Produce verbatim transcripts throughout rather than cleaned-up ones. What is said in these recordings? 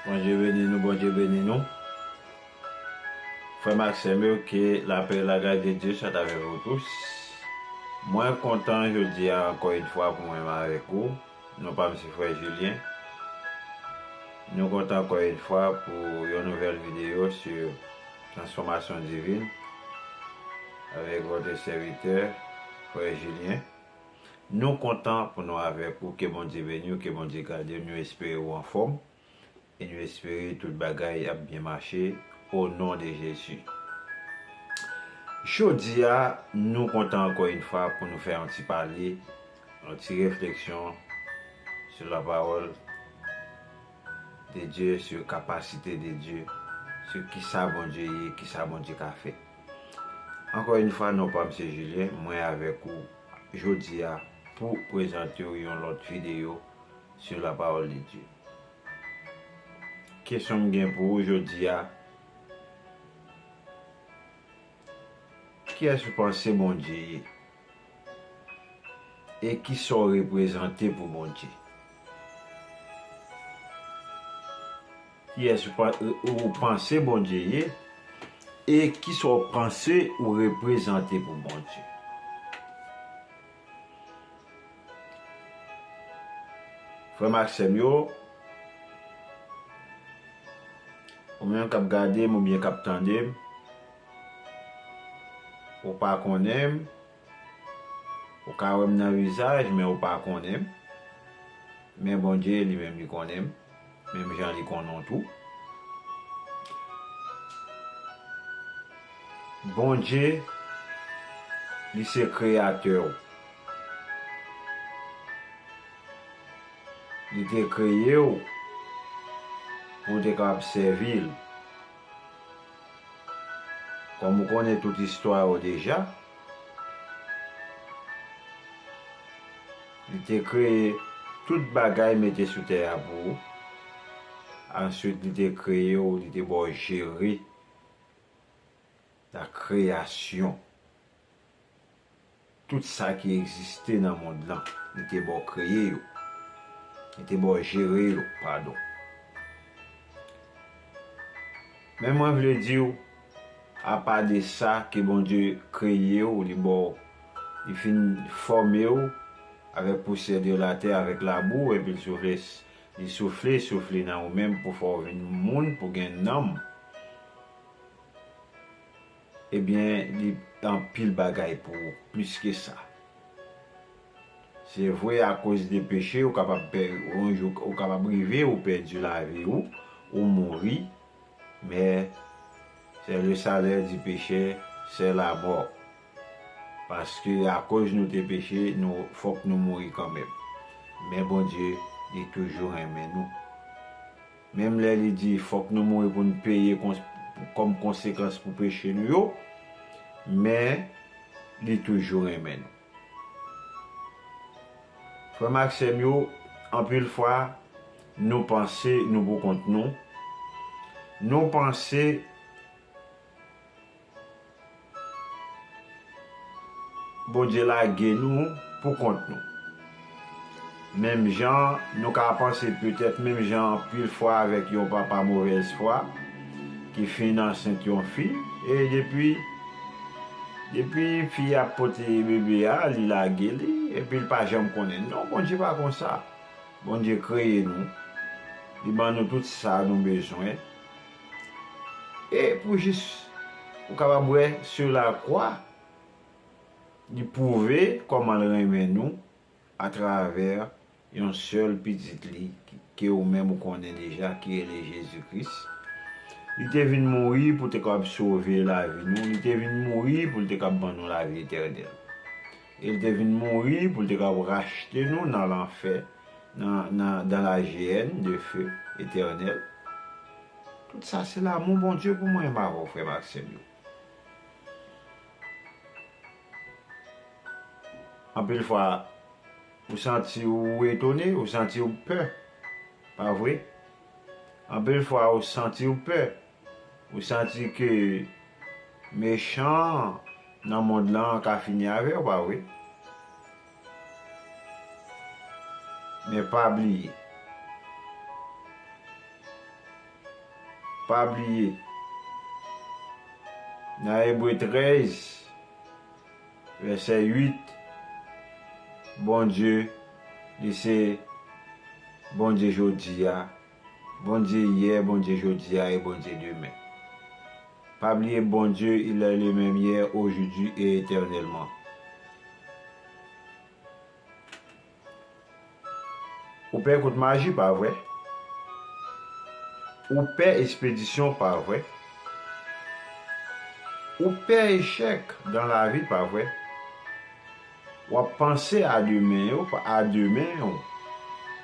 Bondye beni nou, Bondye beni nou. Frè m ak sè m yo, ke lapè e lagras de Dye soit avec vous tous. Mwen kontan jodi a ankò yon fwa pou mwen menm avèk ou. Non pa m se frè Julien. Nou kontan ankò yon fwa pou yon nouvèl videyo sou transfòmasyon divin avèk votre serviteur, frè Julien. Nou kontan pou nou avèk ou, ke Bondye beni w, ke Bondye gade w, nou espere w anfòm. E nou espere tout bagay ap byen mache, o non de Jezi. Jodi a, nou kontan ankò yon fwa pou nou fè yon ti pale, yon ti refleksyon sou la parole de Dieu, sou kapasite de Dieu, sou kisa Bondye ye, kisa Bondye ka fè. Ankò yon fwa, non pa m se Julien, mwen avèk ou jodi a pou prezante w yon lòt videyo sou la parole de Dieu. Kesyon m gen pou ou jodi a, kiyès ou panse Bondye ye? E kisa w reprezante pou Bondye? Kiyès ou pa- ou panse Bondye ye? E kisa w panse ou reprezante pou Bondye? Frè m ak sè m yo, ou menm k ap gade m oubyen k ap tande m, ou pa konnen m, ou ka wè m nan vizaj, men ou pa konnen m. Men Bondye li menm li konnen m, menm jan li konnen w tou. Bondye, li se kreyatè w. Li te kreye w pou w te kapab sèvi l. Kòm ou konnen tout istwa yo deja, li te kreye tout bagay mete sou tè a pou ou. Answit, li te kreye w, li te ba w jere la kreyasyon. Tout sa ki egziste nan mond lan, li te ba w kreye yo. Li te ba w jere yo, padon. Men mwen vle di w, apa de sa ke Bondye kreye w, li ba w, li fin fòme w avèk pousyè de latè, avèk labou, epi l soufle, li soufle, soufle nan ou menm pou fè w vin moun, pou gen nanm. Ebyen, li anpil bagay pou ou, plis ke sa. Se vre, akoz de peche, ou kapab pè- yon jou, ou kapab rive ou pèdi lavi ou, ou mouri, men c'est le salaire du péché, c'est la mort. Paske akoz nou te peche, nou, fòk nou mouri kanmenm. Men Bondye, li toujou renmen nou. Menm lè li di fòk nou mouri pou n peye kons- kòm konsekans pou peche nou yo, men li toujou renmen nou. Frè m ak sè m yo, anpil fwa, nou panse nou pou kont nou. Nou panse Bondye lage nou pou kont nou. Menm jan nou ka panse, petèt menm jan anpil fwa avèk yon papa movèz fwa ki fin ansent yon fi, e depi, depi fi a ap pote bebe a, li lage li, epi l pa janm konnen. Non, Bondye pa konsa. Bondye kreye nou. Li ban nou tout sa nou bezwen. E pou jis ou kapab wè, sur la croix, li pwouve kòman l renmen nou atravè yon sèl pitit li, ke ou menm ou konnen deja, ki rele Jezi Kris. Li te vin mouri pou te kapab sove lavi nou. Li te vin mouri pou l te kapab ban nou lavi etènèl. E li te vin mouri pou l te kapab rachte nou nan lanfè, nan, nan, dans la géhenne de feu éternel. Tout sa se lanmou Bondye pou mwen, m avè w, frè m ak sè m yo. Anpil fwa, ou santi w etone, ou santi w pè, pa vre? Anpil fwa, ou santi w pè, ou santi ke mechan nan mond lan ka fini avè w, pa vre? Men pa bliye, Pa bliye, nan Ebre trèz, vèsè uit, Bondye, li se Bondye jodi a, Bondye yè, Bondye jodi a e Bondye demen. Pa bliye, Bondye, il est le même hier, aujourd'hui et éternellement. Ou pè kout maji, pa vre? Ou pè espedisyon, pa vre? Ou pè echèk dan lavi, pa vre? W ap panse a demen yo, a demen yo.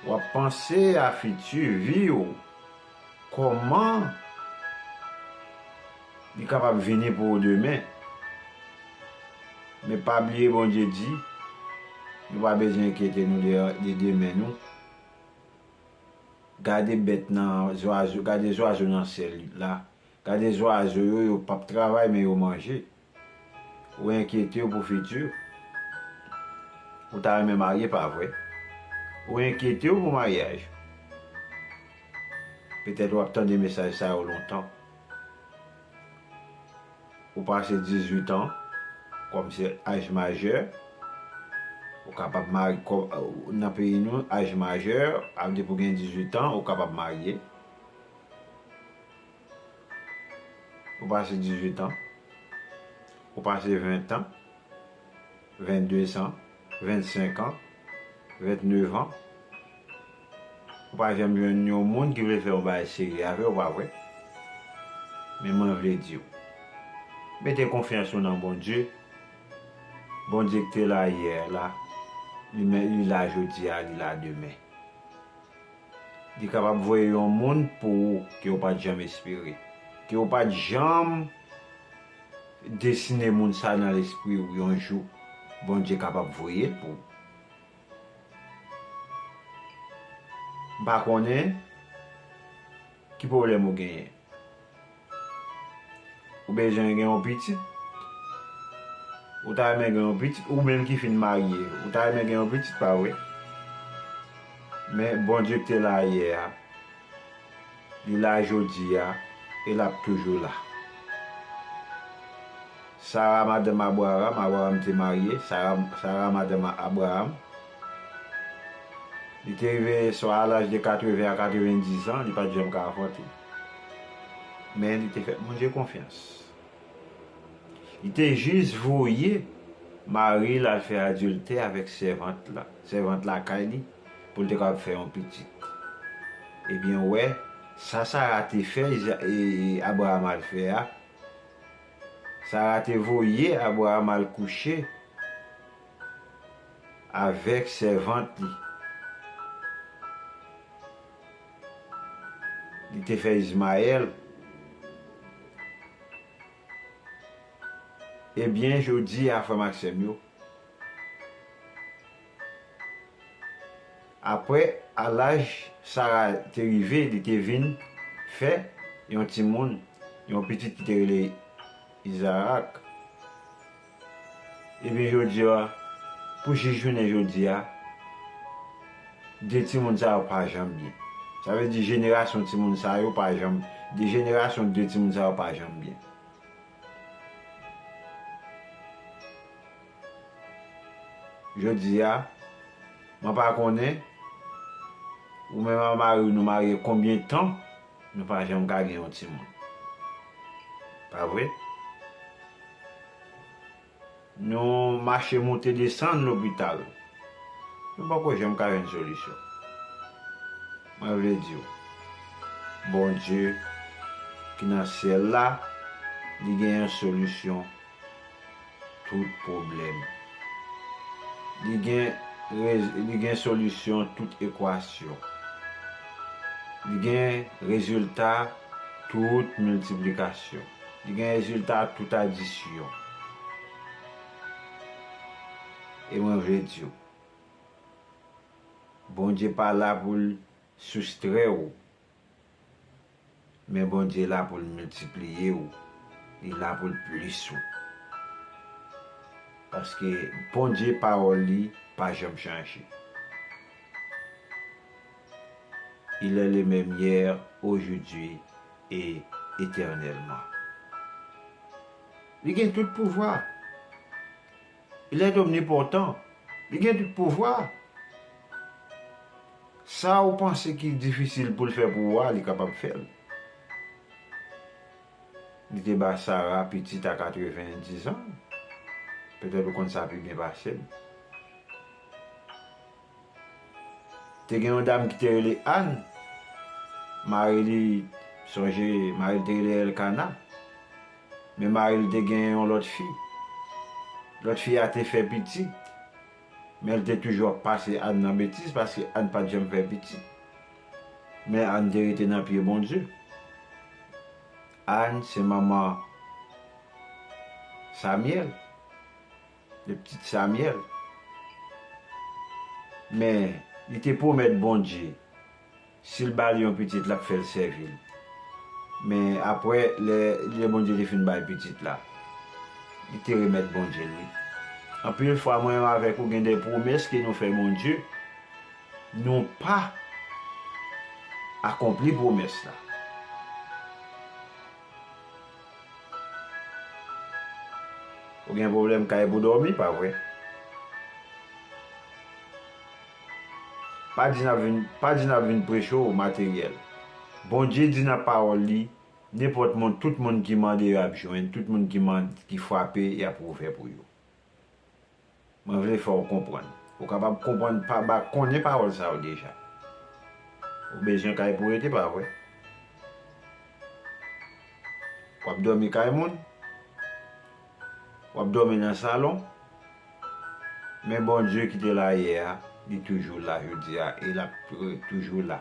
W ap panse a fiti vi yo. Kòman li kapab vini pou ou demen? Men pa bliye Bondye di, nou pa bezwen enkyete nou de, de demen nou. Gade bèt nan zwazo, gade zwazo nan syèl la. Gade zwazo yo, yo p ap travay, men yo manje. Ou enkyete w pou fiti w. Ou ta renmen marye, pa vre? Ou enkyete w pou maryaj. Petèt w ap tande mesaj sa yo lontan. Ou pase dizuit an, kòm se aj majè, ou kapab marye, nan peyi nou, aj majè, a, depi w gen dizuit an, ou kapab marye. Ou pase dizuit an, ou pase ven an, vennde an, vennsenk an, vennèf an, ou pa janm jwenn yon moun ki vle fè yon bagay serye avè w, pa vre? Men mwen vle di w, mete konfyans ou nan Bondye. Bondye ki te la yè la, li men, li la jodi a, li la demen. Li kapab voye yon moun pou ou ke w pa t janm espere, ke w pa t janm desine moun sa nan lespri w yon jou, Bondye kapab voye l pou ou. M pa konnen ki pwoblèm ou genyen. Ou bezwen gen yon pitit. Ou ta renmen gen yon pitit, ou menm ki fin marye, ou ta renmen gen yon pitit, pa vre? Men Bondye ki te la yè a, li la jodi a, e l ap toujou la. Sara, madanm Abraram, Abraram te marye, Sara, Sara, madanm Abraram, li te rive swa a laj de katreven a katrevendis an, li pa t janm ka anfante. Men li te fè Bondye konfyans. Li te jis voye mari l al fè adiltè avèk sèvant la, sèvant lakay li, pou l te kapab fè yon pitit. Ebyen, w wè, sa Sara te fè, Iza-, e, e, Abraram al fè a, Sara te voye Abraram al kouche avèk sèvant li. Li te fè Izmayèl. Ebyen, jodi a, frè m ak sè m yo, apre a laj Sara te rive, li te vin fè yon timoun, yon pitit ki te rele Izarak. Ebyen, jodi a, pou jis jounen jodi a, de timoun sa yo pa janm byen. Sa vle di jenerasyon timoun sa yo pa janm, de jenerasyon de timoun sa yo pa janm byen. Jodi a, mwen pa konnen, ou menm ak mari w, nou marye konbyen tan, nou pa janm ka gen yon timoun. Pa vre? Nou mache moute desann lopital. Nou poko janm ka jwenn solisyon. Mwen vle di w, Bondye ki nan syèl la, li gen yon solisyon tout pwoblèm. Li gen rez-, li gen solisyon tout ekwasyon. Li gen rezilta tout miltiplikasyon. Li gen rezilta tout adisyon. E mwen vle di w, Bondye pa la pou l soustrè w, men Bondye la pou l miltipliye w, li la pou l plis ou. Paske Bondye pawòl li pa janm chanje. Il est le même hier, aujourd'hui e etènèlman. Li gen tout pouvwa. Il est omnipotent. Li gen tout pouvwa. Sa ou panse ki difisil pou l fè pou ou a, li kapab fè l. Li te ba Sara pitit a katrevenndizan. Petèt ou konn sa pi byen pase m. Te gen yon dam ki te rele Ann. Mari li, sonje, mari li te rele Elkana. Men mari li te gen yon lòt fi. Lòt fi a te fè pitit. Men l te toujou ap pase Ann nan betiz paske Ann pa t janm fè pitit. Men Ann te rete nan pye Bondye. Ann se manman Samyèl, le pitit Samyèl. Men, li te pwomèt Bondye, si l ba li yon pitit, l ap fè l sèvi l. Men, apre, lè, lè Bondye te fin ba l pitit la, li te remèt Bondye l, wi. Anpil fwa, mwen menm avèk ou, gen de pwomès ke nou fè Bondye, nou pa akonpli pwomès la. Ou gen pwoblèm kay pou dòmi, pa vre? Pa di n ap vin, pa di n ap vin preche w materyèl. Bondye di nan pawòl li, nenpòt moun, tout moun ki mande yo ap jwenn, tout moun ki mande, ki frape, y ap ouvè pou yo. Mwen vle fè w konprann. Ou kapab konprann pa, ba, konnen pawòl sa yo deja. Ou bezwen kay pou rete, pa vre? W ap dòmi kay moun? W ap dòmi nan salon? Men Bondye ki te la yè a, li toujou la jodi a, e l ap toujou la.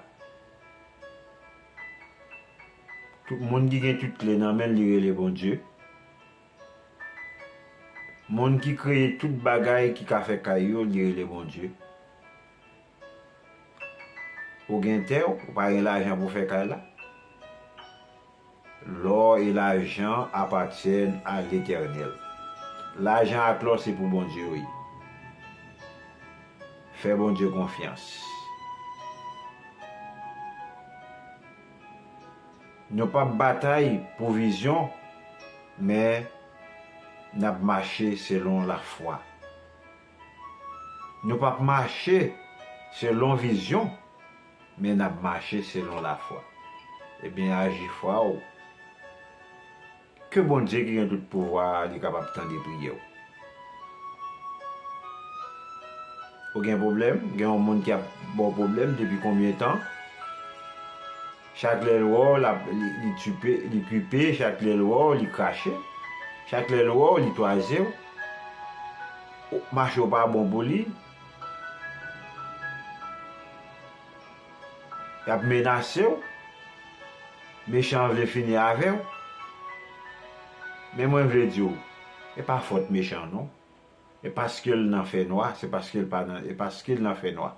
Tout moun ki gen tout kle nan men l, li rele Bondye. Moun ki kreye tout bagay ki ka fè kay yo, li rele Bondye. Ou gen tè, ou pa gen lajan pou fè kay la. L'or et l'argent appartiennent à l'Éternel. Lajan ak lò se pou Bondye yo ye. Fè Bondye konfyans. Nou p ap batay pou vizyon, men n ap mache selon lafwa. Nou p ap mache selon vizyon, men n ap mache selon lafwa. Ebyen, aji fwa w. Ke Bondye ki gen tout pouvwa a, li kapab tande priyè w. Ou gen pwoblèm? Gen yon moun ki ap ba w pwoblèm depi konbyen tan? Chak lè l wè w, l ap, li, li tipe, li kipe, chak lè l wè w, li krache. Chak lè l wè w, li twaze w. Ou, mache w pa bon pou li. Y ap menase w. Mechan an vle fini avè w. Men mwen vle di w, e pa fòt mechan an non. E paske l nan fènwa, se paske l pa nan, e paske l nan fènwa.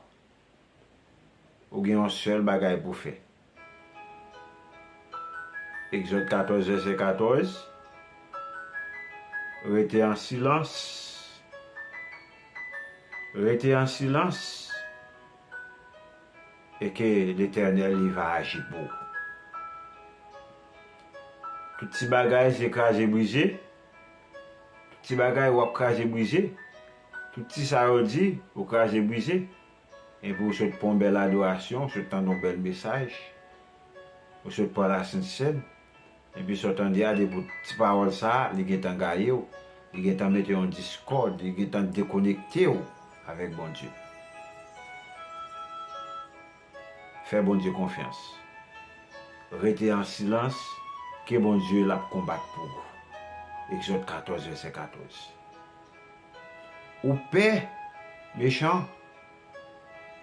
Ou gen yon sèl bagay pou fè. Egzòd katòz, vèsè katòz. Rete an silans. Rete an silans. E ke Letènèl, li va aji pou ou. Tout ti bagay, se kraze brize. Tout ti bagay, w ap kraze brize. Tout ti sa yo di, ou kraze brize. Epi ou sot pran yon bèl adorasyon, ou sot tande yon bèl mesaj, ou sot pran Lasent Sèn, epi sa w tande a, depi w ti pawòl sa a, li gentan gaye w, li gentan mete yon diskòd, li gentan dekonekte w avèk Bondye. Fè Bondye konfyans. Rete an silans, ke Bondye l ap konbat pou ou. Egzòd katòz, vèsè katòz. Ou pè, mechan?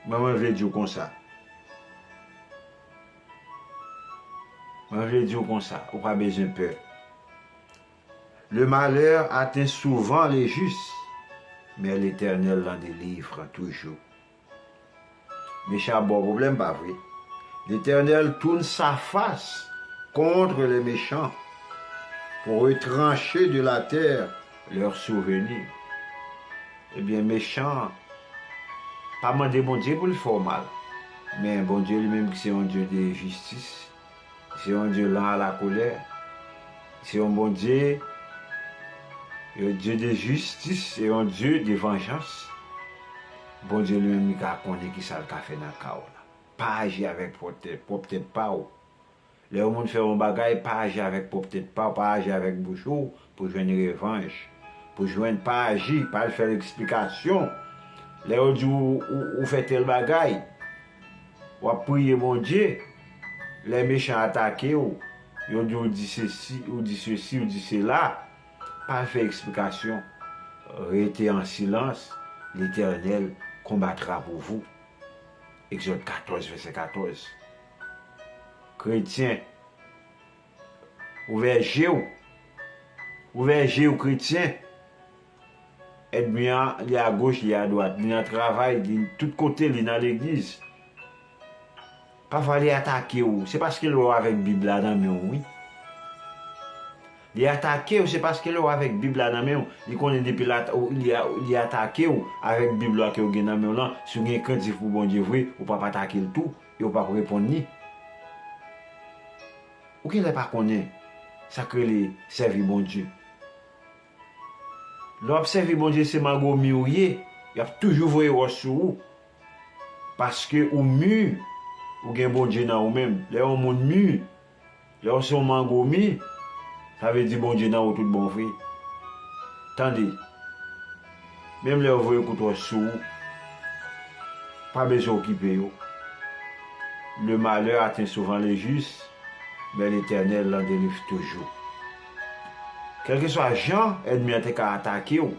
Men mwen vle di w konsa. Mwen vle di w konsa, ou pa bezwen pè. Le malheur atteint souvent les justes, mais l'Éternel l'en délivre toujours. Mechan ap ba w pwoblèm, pa vre? L'Éternel tourne sa face contre les méchants pour retrancher de la terre leurs souvenirs. Ebyen, mechan pa mande Bondye pou l fè w mal. Men Bondye li menm ki se yon Dye de jistis, Se yon Dye lan a la kolè. Se yon Bondye, yon Dye de jistis, se yon Dye de vanjans. Bondye li menm, li ka konnen ki sa l ka fè nan ka w la. Pa aji avèk pwòp tèt, pwòp tèt pa w. Lè yon moun fè yon bagay, pa aji avèk pwòp tèt pa w, pa aji avèk bouch ou pou jwenn revanj. Pou jwenn, pa aji, pa al fè l eksplikasyon. Lè yo di w, ou, ou fè tèl bagay, w ap priye Bondye. Lè mechan atake w, yo di w di sesi, ou di sesi, ou di sela, pa al fè eksplikasyon. Rete an silans, Letènèl konbatra pou vou. Egzòd katòz, vèsè katòz. Kretyen, ouvè je w. Ouvè je w, kretyen. Ènmi an, li agoch, li adwat, li nan travay, li tout kote, li nan legliz. Pafwa li atake w, se paske l wè w avèk Bib la nan men w, wi. Li atake w, se paske l wè w avèk Bib la nan men w. Li konnen depi l at-, ou, li a-, li atake w avèk Bib la ke w gen nan men w lan, si w gen krentif pou Bondye vre, ou p ap atake l tou, e w p ap reponn li. Ou genlè pa konnen sa k rele sèvi Bondye. Lè w ap sèvi Bondye, se mangomi w ye, y ap toujou voye wòch sou ou. Paske ou mi, ou gen Bondye nan ou menm. Lè yon moun mi, lè w se yon mangomi, sa vle di Bondye nan ou tout bon vre. Tande, menm lè yo voye kout wòch sou ou, pa bezwen okipe yo. Le malheur atteint souvent le juste, mais l'Éternel l'en délivre toujours. Kèlkeswa jan ènmi an te ka atake w,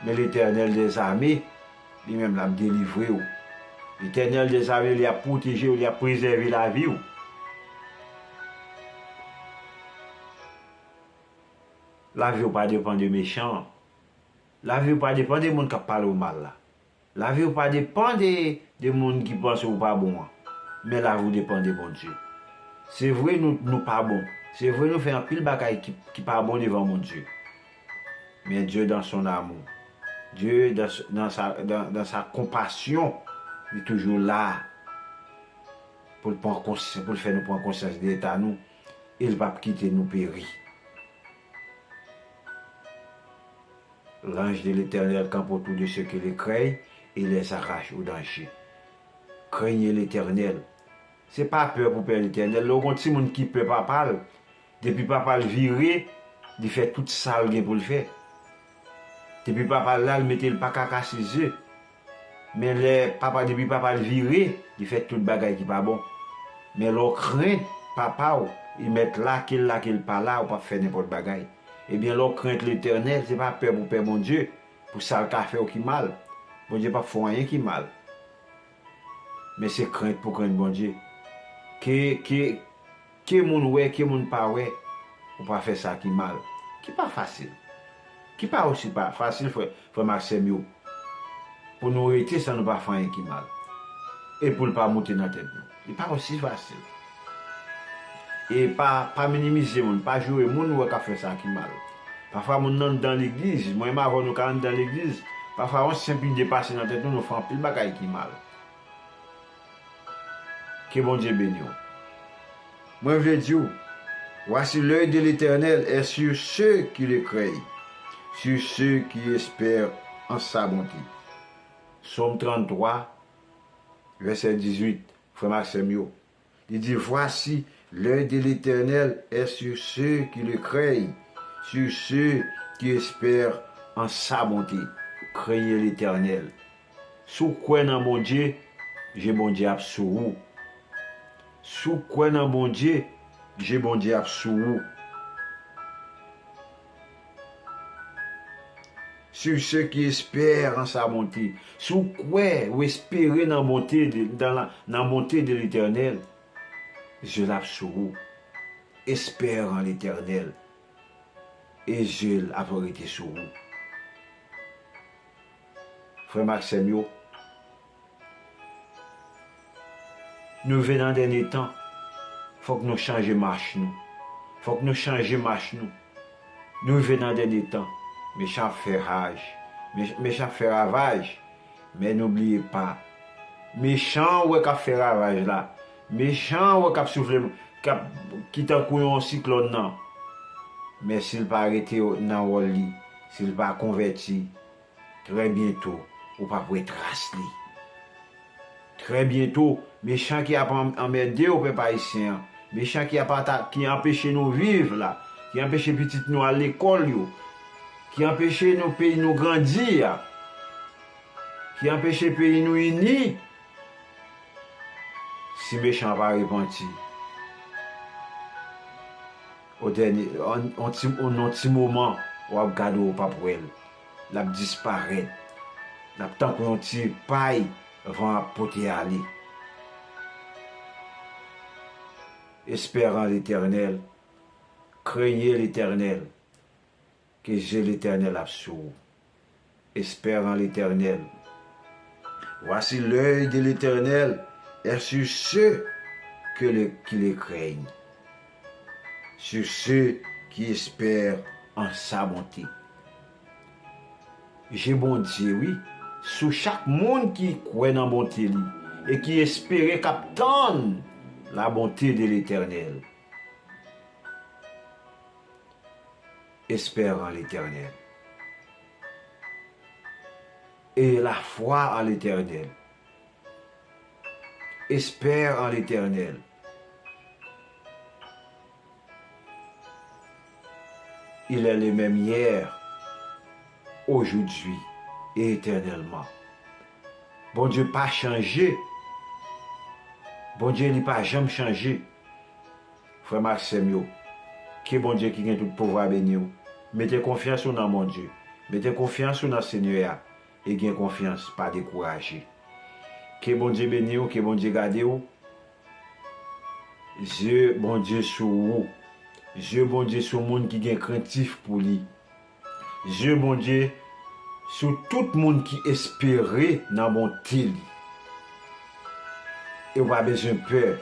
men Letènèl dèzame, li menm l ap delivre w. Letènèl dèzame, li ap pwoteje w, li ap prezève lavi w. Lavi w pa depann de mechan an. Lavi w pa depann de moun k ap pale w mal la. Lavi w pa depann de, de moun ki panse w pa bon an, men lavi w depann de Bondye. Se vre nou, nou pa bon. Se vre nou fè anpil bagay ki, ki pa bon devan Bondye. Men Dieu dans son amour, Dieu dans, dans sa, dans, dans sa compassion, li toujou la pou l pran kons-, pou l fè nou pran konsyans de eta nou, e l p ap kite nou peri. L'ange de l'Éternel campe autour de ceux qui le craignent et les arrache au danger. Craignez l'Éternel. Se pa pè pou pè Letènèl. Lè w gen yon timoun ki pè papa l, depi papa l vire, li fè tout sa l gen pou l fè. Depi papa l la, l mete l pa ka kase ze. Men lè papa, depi papa l vire, li fè tout bagay ki pa bon. Men lè w krenk papa w, e mèt la, ke l la, ke l pa la, ou p ap fè nenpòt bagay. Ebyen, lè w krenk Letènèl, se pa pè pou pè Bondye, pou sa l ka fè w ki mal. Bondye p ap fè w anyen ki mal. Men se krent pou krent Bondye. Ke, ke, ke moun wè, ke moun pa wè, ou pa fè sa ki mal. Ki pa fasil. Ki pa osi pa fasil, frè, frè m ak sè m yo, pou nou rete san nou pa fè anyen ki mal. E pou l pa moute nan tèt nou. Li pa osi fasil. E pa, pa minimize moun, pa joure moun ou wè k ap fè sa ki mal. Pafwa moun nan anndan legliz, mwen menm avè w nou ka anndan legliz, pafwa yon senp ide pase nan tèt nou, nou fè anpil bagay ki mal. Ke Bondye beni w. Mwen vle di w, Voici, l'œil de l'Éternel est sur ceux qui le craignent, sur ceux qui espèrent en sa bonté. Sòm tranntwa, vèsè dizuit, frè m ak sè m yo. Li di, Voici, l'œil de l'Éternel est sur ceux qui le craignent, sur ceux qui espèrent en sa bonté. Craignez l'Éternel. Si w kwè nan Bondye, je Bondye ap sou ou. Si w kwè nan Bondye, je Bondye ap sou ou. Sur ceux qui espèrent en sa bonté. Si w kwè, ou espere nan bonte de, dans la, nan bonte de l'Éternel, je l ap sou ou. Espère en l'Éternel, e je l ap rete sou ou. Frè m ak sè m yo, nou rive nan dènye tan. Fòk nou chanje mach nou. Fòk nou chanje mach nou. Nou rive nan dènye tan. Mechan ap fè raj. Mech-, mechan ap fè ravaj. Men nou bliye pa. Mechan an wè k ap fè ravaj la. Mechan an wè k ap soufle. k ap, ki tankou yon siklòn nan. Men si l pa rete nan wòl li, si l pa konvèti, trè byento, ou p ap wè tras li. Trè byento, mechan ki ap an-, anmède w, pèp ayisyen an, mechan ki ap ata-, ki anpeche nou viv la, ki anpeche pitit nou al lekòl yo, ki anpeche nou peyi nou grandi a, ki anpeche peyi nou ini, si mechan an pa repanti, o dènye, an, an ti, nan yon ti moman, w ap gade w p ap wè l. L ap disparèt. L ap tankou yon ti pay van ap pote ale. Espère en l'Éternel. Craignez l'Éternel. Ke je Letènèl ap sou ou. Espère en l'Éternel. Voici, l'œil de l'Éternel est sur ceux que le, qui le craignent, sur ceux qui espèrent en sa bonté. Je Bondye, wi, sou chak moun ki kwè nan bonte li e ki espere, k ap tann la bonté de l'Éternel. Espère en l'Éternel. Ayez la foi en l'Éternel. Espère en l'Éternel. Il est le même hier, aujourd'hui et éternellement. Bondye pa chanje. Bondye li pa janm chanje. Frè m ak sè m yo, ke Bondye ki gen tout pouvwa beni w. Mete konfyans ou nan Bondye. Mete konfyans ou nan Senyè a e gen konfyans, pa dekouraje. Ke Bondye beni w, ke Bondye gade w. Zye Bondye sou ou. Zye Bondye sou moun ki gen krentif pou li. Zye Bondye sou tout moun ki espere nan bonte li. E w pa bezwen pè.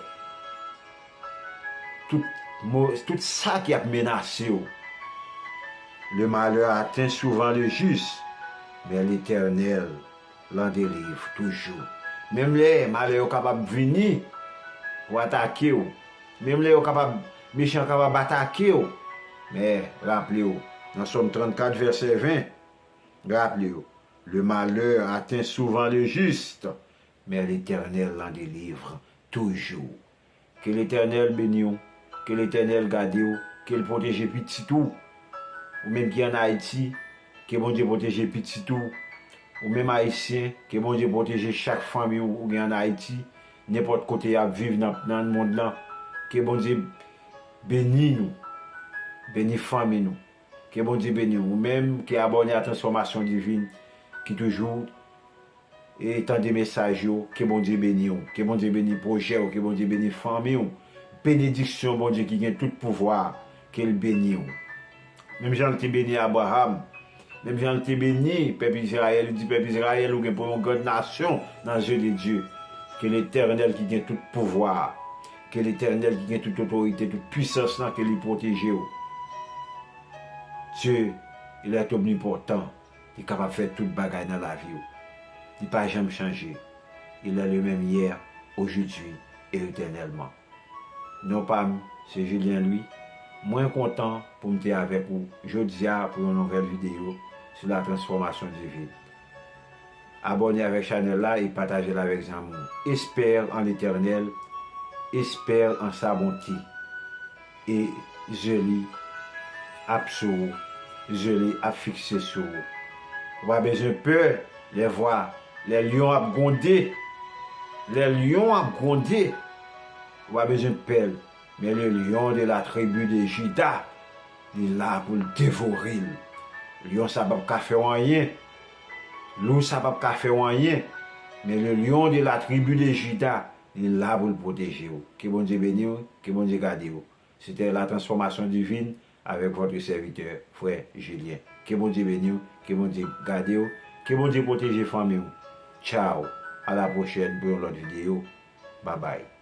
Tout mo-, tout sa ki ap menase w. Le malheur atteint souvent le juste, mais l'Éternel l'en délivre toujours. Menm lè malè yo kapab vini pou atake w, menm lè yo kapab, mechan kapab atake w, men raple w, nan Sòm trannkat, vèsè ven, raple w, le malheur atteint souvent le juste, mais l'Éternel l'en délivre toujours. Ke Letènèl beni w, ke Letènèl gade w, ke l pwoteje pitit ou. Ou menm ki ann Ayiti, ke Bondye pwoteje pitit ou. Ou menm Ayisyen, ke Bondye pwoteje chak fanmi w ou gen ann Ayiti, nenpòt kote y ap viv nan, nan mond lan. Ke Bondye beni nou, beni fanmi nou. Ke Bondye beni w. Ou menm ki abòne a Transfòmasyon Divin, ki toujou e tande mesaj yo, ke Bondye beni w, ke Bondye beni pwojè w, ke Bondye beni fanmi w. Benediksyon Bondye ki gen tout pouvwa, ke l beni w. Menm jan l te beni Abraram, menm jan l te beni pèp Izrayèl, li di pèp Izrayèl, ou gen pou yon grann nasyon nan zye de Dye. Ke Letènèl ki gen tout pouvwa, ke Letènèl ki gen tout otorite, tout pwisans lan, ke li pwoteje w. Dye, il est omnipotent. Li kapab fè tout bagay nan lavi w. Li pa janm chanje. Il est le même hier, aujourd'hui et éternellement. Non pa m, se Julien Louis. Mwen kontan pou m te avèk ou jodi a pou yon nouvèl videyo sou la transfòmasyon divin. Abòne avèk chanèl la e pataje l avèk zanmi w. Espère en l'Éternel, espère en sa bonté. E zye li ap sou ou, zye li ap fikse sou ou. Ou pa bezwen pè lè vwa, lè lyon ap gwonde. Lè lyon ap gwonde, ou pa bezwen pè l. Men le lion de la tribu de Juda, li la pou l devore l. Lyon sa p ap ka fè w anyen. Lou sa p ap ka fè w anyen. Men le lion de la tribu de Juda, li la pou l pwoteje w. Ke Bondye beni w, ke Bondye gade w. C'était la transformation divine avec votre serviteur, frère Julien. Ke Bondye beni w, ke Bondye gade w, ke Bondye pwoteje fanmi w. Tchaw, a la pwochèn pou yon lòt videyo. Babay.